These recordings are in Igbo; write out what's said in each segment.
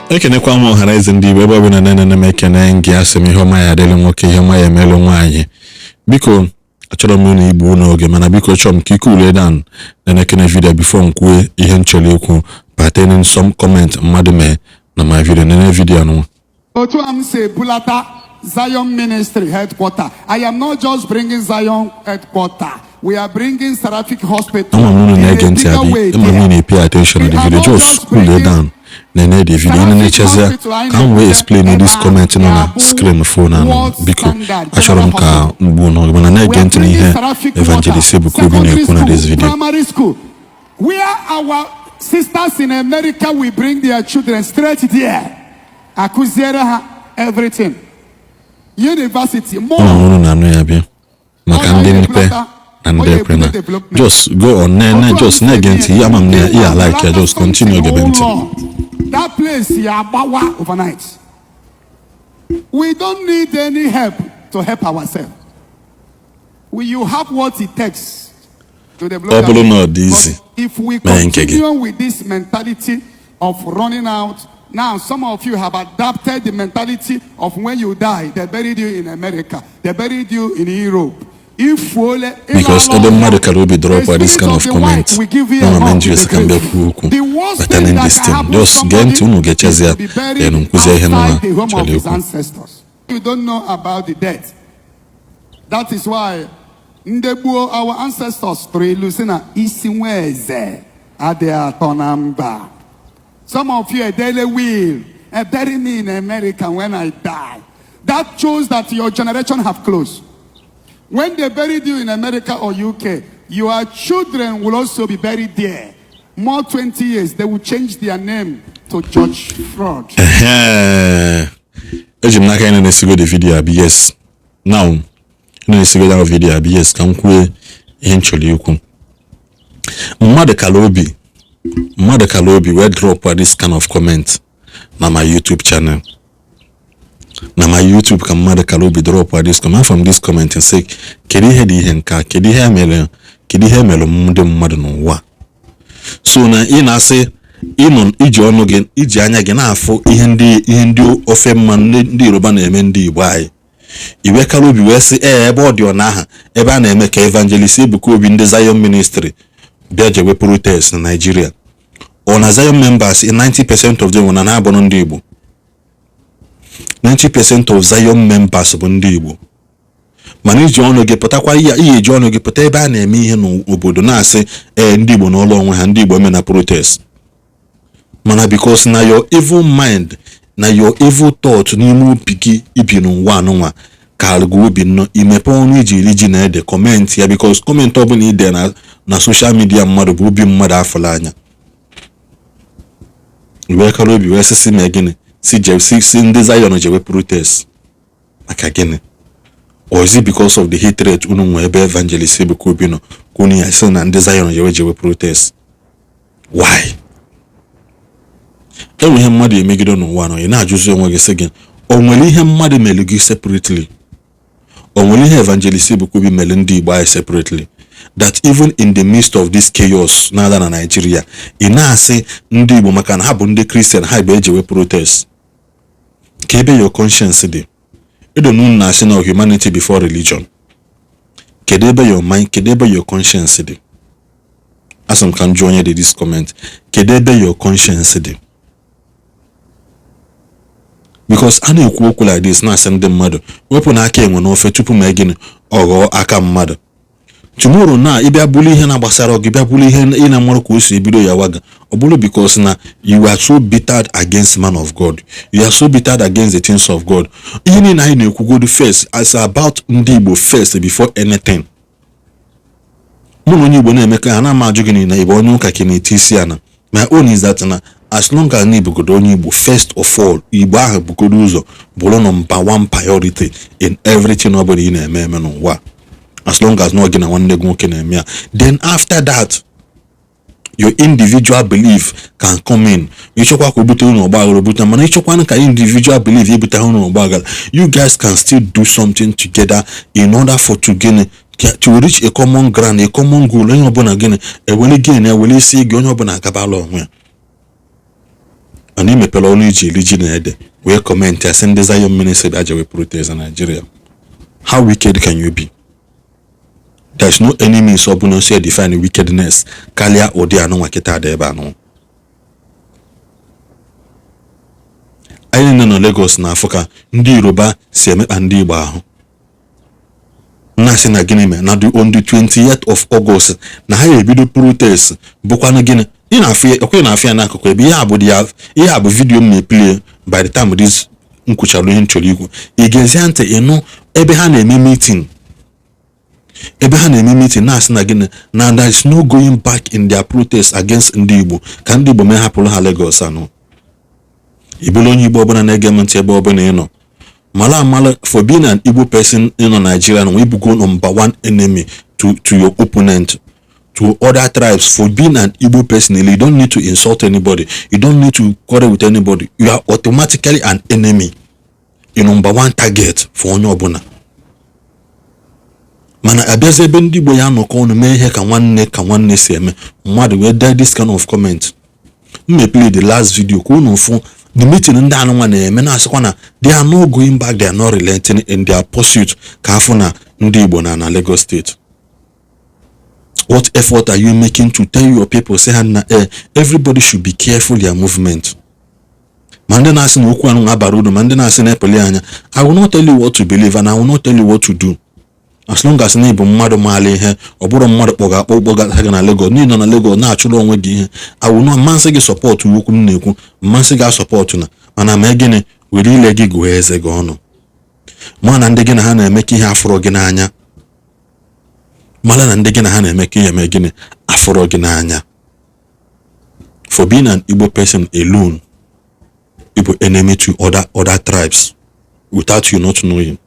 Ekenekwa m ọhara eze ndị Igbo ebe ọ bụla na-enene m. Ekene gị. Asị m, ihe ọma ya adịrị nwoke, ihe ọma ya emelụ nwaanyị. Biko, achọrọ m unu igbu n'oge, mana biko, chọrọ m ka ike ule dan na-enekene video before m kwuo ihe m chọrọ ikwu pertaining some comment mmadụ mee na my video. Nene video anụnwa. Otu a m si ebulata Zion Ministry headquarter. I am not just bringing Zion headquarter. We are bringing Seraphic Hospital. Ama m unu na-ege ntị, abi ama m unu na-pay attention na the video. Just cool down, nene the video. Ị na-echezia ka m wee explain this comment nọ na screen phone anụ. Biko, achọrọ m ka m gbuo n'oge, mana na-ege ntị n'ihe Evangelist Ebuka Obi na-ekwu na this video. Primary school, where our sisters in America will bring their children straight there. Akụziere ha everything. University, more. Ama m unu na-anụ ya bịa maka ndị mkpe na ndị ekwena. Just go on, na just na-ege ntị. Ama m na ihe like ya. Just continue gebe ntị. That place ya agbawa overnight. We don't need any help to help ourselves. You have what it takes to develop. Ọ bụrụ na ọ dị easy, But if we mee nke gị. Continue with this mentality of running out, now some of you have adapted the mentality of when you die, they buried you in America, they buried you in Europe. If only Because ebe mmadụ kara obi drop this kind of comment nọ na Nigeria, sị ka m bịa kwuo okwu pertaining this thing. Just gee ntị, unu ga-echezi ya, then nkwuzie ihe nwa chọrọ ikwu. Ancestors. You don't know about the death. That is why ndị gboo, our ancestors, tụrụ ilu sị na isi nwa eze adịghị atọ na mba. Some of you edele will bury me in America when I die. That shows that your generation have closed. When they buried you in America or UK, your children will also be buried there. More 20 years, they will change their name to George Fraud. Ehe. Eji m n'aka ị na-esigo the video, abi? Yes, now ị na-esigo that video, abi? Yes. Ka m kwue ihe m chọrọ ikwu. Mmadụ kala obi, mmadụ kala obi wee drop this kind of comment na my YouTube channel, na my YouTube, ka mmadụ kala obi drop this comment. From this comment and say, kedu ihe dị ihe nke a? Kedu ihe mere? Kedu ihe mere ndị mmadụ n'ụwa? So na ị na-asị ịnọ iji ọnụ gị, iji anya gị na-afụ ihe ndị ofe mmanụ, ndị Yoruba na-eme ndị Igbo anyị, iwekara obi wee sị ee, ebe ọ dị ọ aha ebe a na-eme ka Evangelist Ebuka Obi, ndị Zion Ministry bịa jewe protest na Nigeria. Ọ na Zion members, 90% of them na na-abụrụ ndị Igbo. 90% of Zion members bụ ndị Igbo. Mana iji ọnụ gị pụtakwa ihe, ihe eji ọnụ gị pụta ebe a na-eme ihe n'obodo na-asị ee, ndị Igbo n'ụlọ onwe ha, ndị Igbo eme na protest. Mana because na your evil mind, na your evil thought n'ime obi gị ibi n'ụwa anụnwa ka gị obi nnọọ imepe ọnụ iji iri ji na-ede comment ya, because comment ọbụla ide na social media mmadụ bụ obi mmadụ afụla anya. Wee kara obi wee sị mee gịnị? Si je si ndị Zion jewe protest maka gịnị? Or is it because of the hatred unu nwe ebe Evangelist Ebuka Obi nọ ka unu ya sị na ndị Zion jewe protest? Why? Enwe ihe mmadụ emegide n'ụwa nọ, ị na-ajụzi onwe gị sị gị, o nwere ihe mmadụ mere gị separately? O nwere ihe Evangelist Ebuka Obi mere ndị Igbo anyị separately that even in the midst of this chaos na-ada na Nigeria, ị na-asị ndị Igbo maka na ha bụ ndị Christian, ha bụ ejewe protest? Ka ebe your conscience dị? Edo na unu na-asị na humanity before religion. Kedu ebe your mind, kedu ebe your conscience dị? Asị m ka m jụọ onye dị this comment, kedu ebe your conscience dị? Because a na-ekwu okwu like this, na-asị ndị mmadụ wepụ na aka enwe n'ofe tupu mee gịnị, ọ ghọọ aka mmadụ. Tomorrow na ịbịa bụrụ ihe na-gbasara gị, bịa bụrụ ihe ị na-amarụ ka o si ebido ya waga, ọ bụrụ because na you are so bitter against man of God, you are so bitter against the things of God. Ihe niile anyị na-ekwugodu first as about ndị Igbo first before anything. Mụ na onye Igbo na-emekọ ha na-ama ajụ gị na Igbo onye ụka ka ị na-eti isi ana. My own is that na as long as na ibugodo onye Igbo, first of all, Igbo ahụ bugodo ụzọ bụrụ number one priority in everything ọ bụla ị na-eme eme n'ụwa. As long as na gị na nwanne gị nwoke na-eme ya, then after that your individual belief can come in. Ịchọkwa ka o bute unu ọgba aghara, bute. Mana ịchọkwanụ ka individual belief ebute unu ọgba aghara, you guys can still do something together in order for to gịnị, to reach a common ground, a common goal. Onye ọbụla gịnị, ewere gain, ewere isi gị, onye ọbụla agabala onwe ya. Mana ị mepere ọnụ iji eri ji na ede wee comment asị ndị Zion Ministry bịa jewe protest na Nigeria. How wicked can you be? There's no any means ọbụla si define wickedness karịa ụdị anụnwa kịta dị ebe anụ. Anyị niile nọ Lagos na-afụ ka ndị Yoruba si emekpa ndị Igbo ahụ, na-asị na gịnị mere na on the 28th of August na ha ebido protest. Bụkwanụ gịnị ị na-afụ ya? Ọkwa ị na-afụ ya n'akụkụ ebe ihe a bụ ya. Ihe a bụ video m na-eplay. By the time this m kwuchara ihe m chọrọ ikwu, ị ga-ezi ntị ịnụ ebe ha na-eme meeting, ebe ha na-eme meeting na-asị na gịnị, na there is no going back in their protest against ndị Igbo, ka ndị Igbo mee hapụrụ ha Lagos. Anụ ị bụrụ onye Igbo ọbụla na-ege m ntị, ebe ọbụla ị nọ, mara amala, for being an Igbo person nọ Nigeria na ibugo number one enemy to your opponent, to other tribes. For being an Igbo person, you don't need to insult anybody, you don't need to quarrel with anybody, you are automatically an enemy, a number one target for onye ọbụla. Mana abịazi ebe ndị Igbo ya anọkọ ọnụ mee ihe ka nwanne, ka nwanne si eme, mmadụ wee dee this kind of comment. M mepere the last video ka unu fụ the meeting ndị anụnwa na-eme, na-asịkwa na they are not going back, they are not relenting in their pursuit ka afụ na ndị Igbo na Lagos State. What effort are you making to tell your people, say ha na everybody should be careful their movement? Ma ndị na-asị na okwu anụ abara uru, ma ndị na-asị na epele anya, I will not tell you what to believe and I will not tell you what to do, as long as na ịbụ mmadụ maara ihe. Ọ bụrụ mmadụ kpọga akpọ kpọga gị na Lagos, n'ihi nọ na Lagos na-achụrụ onwe gị ihe awụ na mmasị gị support okwu m na-ekwu, mmasị gị asupport na mana mee gịnị, were ile gị gụọ eze gị ọnụ. Ma na ndị gị na ha na-eme ka ihe afụrọ gị n'anya, mara na ndị gị na ha na-eme ka ihe eme gịnị afụrọ gị n'anya. For being an Igbo person alone, Igbo enemy to other tribes without you not knowing.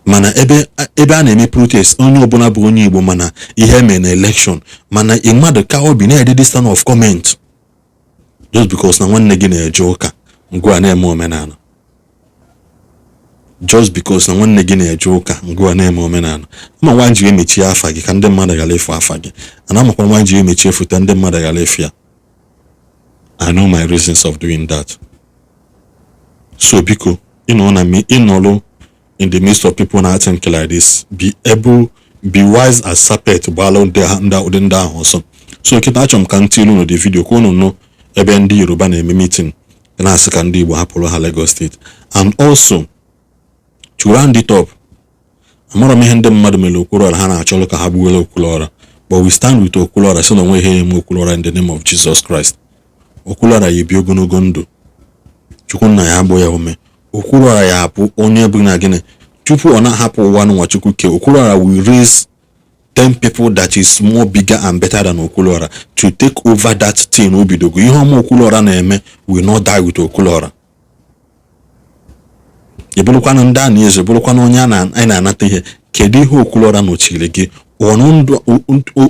Mana ebe a na-eme protest, onye ọbụla bụ onye Igbo, mana ihe eme na election, mana ị mmadụ ka obi na-ede this kind of comment just because na nwanne gị na-eje ụka, ngwa na-eme omenala, just because na nwanne gị na-eje ụka, ngwa na-eme omenala. Ma nwa ji emechie afa gị ka ndị mmadụ ghara ịfụ afa gị, ana amakwa nwa ji emechie foto ndị mmadụ ghara ịfụ ya. I know my reasons of doing that. So biko, ịnọ na ịnọrụ in the midst of people na think like this, be able, be wise as serpent, gbalụ ndị ụdị ndị ahụ ọsọ. So kịta achọrọ m ka m tinye unu the video ka unu nụ ebe ndị Yoruba na-eme meeting na-asị ka ndị Igbo hapụrụ ha Lagos State. And also, to round it up, amara m ihe ndị mmadụ mere Okwuluọra ha na-achọrọ ka ha gbuwere Okwuluọra, but we stand with Okwuluọra, sị na onwe ihe eme Okwuluọra. In the name of Jesus Christ, Okwuluọra ya ebi ogologo ndụ. Chukwunna ya agbụ ya ume. Okwuluọra ya abụ onye bụ na gịnị tupu ọ na-ahapụ ụwa n'ụwa Chukwu ke. Okwuluọra will raise 10 people that is more bigger and better than Okwuluọra to take over that thing o bidogo. Ihe ọma Okwuluọra na-eme will not die with Okwuluọra. Ị bụrụkwanụ ndị a na-ezo, bụrụkwanụ onye anyị na-anata ihe, kedu ihe Okwuluọra nọchiri gị?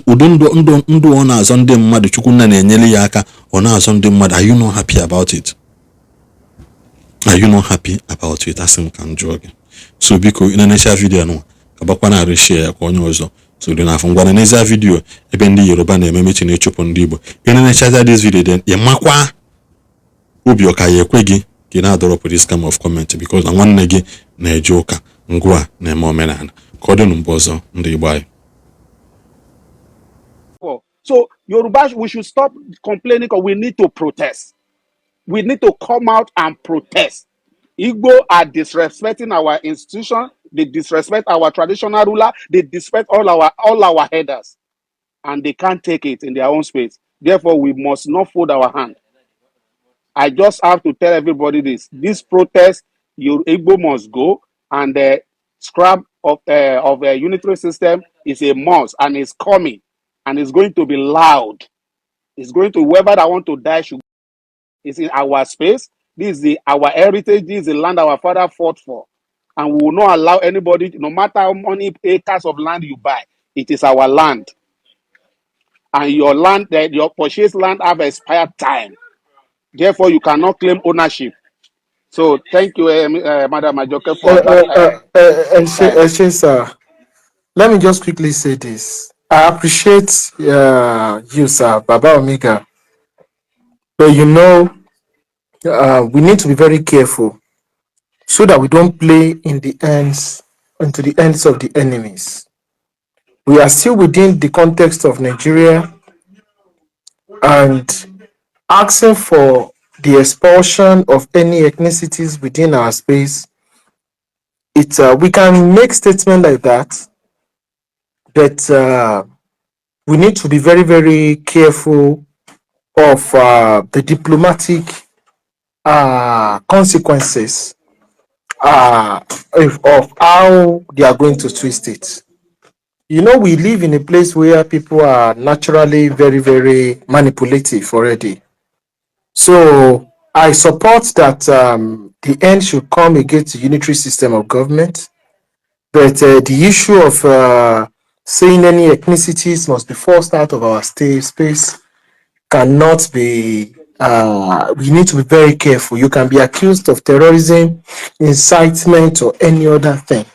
Ụdị ndụ ndụ ọ na-azọ ndị mmadụ, Chukwunna na-enyere ya aka, ọ na-azọ ndị mmadụ. Are you not happy about it? Are you not happy about it? Asị m ka m jụọ gị. So biko, ị na-enecha video nwa, ka na share ya ka onye ọzọ so dị n'afọ. Ngwa, na video ebe ndị Yoruba na-eme meeting ịchụpụ ndị Igbo. Ị na-enechaza this video, then ị makwa obi ọka ya ekwe gị ka ị na-adọrọpụ this kind of comment because na nwanne gị na-eje ụka, ngwa na-eme omenala. Ka ọ dị mgbe ọzọ, ndị Igbo anyị. So Yoruba, we should stop complaining because we need to protest. We need to come out and protest. Igbo are disrespecting our institution. They disrespect our traditional ruler. They disrespect all our headers, and they can't take it in their own space. Therefore, we must not fold our hand. I just have to tell everybody this: this protest, your Igbo must go, and the scrap of a unitary system is a must, and it's coming, and it's going to be loud. It's going to whoever that want to die should. It's in our space. This is our heritage. This is the land our father fought for, and we will not allow anybody, no matter how many acres of land you buy, it is our land, and your land, that your purchased land, have expired time. Therefore, you cannot claim ownership. So thank you, Madam Ajoke, for that. Ẹ ṣé, sir. Let me just quickly say this. I appreciate you, sir, Baba Omega. But we need to be very careful so that we don't play in the ends into the ends of the enemies. We are still within the context of Nigeria, and asking for the expulsion of any ethnicities within our space, it's we can make statement like that, but we need to be very, very careful of the diplomatic consequences of how they are going to twist it. We live in a place where people are naturally very, very manipulative already. So I support that the end should come against the unitary system of government. But the issue of saying any ethnicities must be forced out of our state space cannot be. We need to be very careful. You can be accused of terrorism, incitement, or any other thing.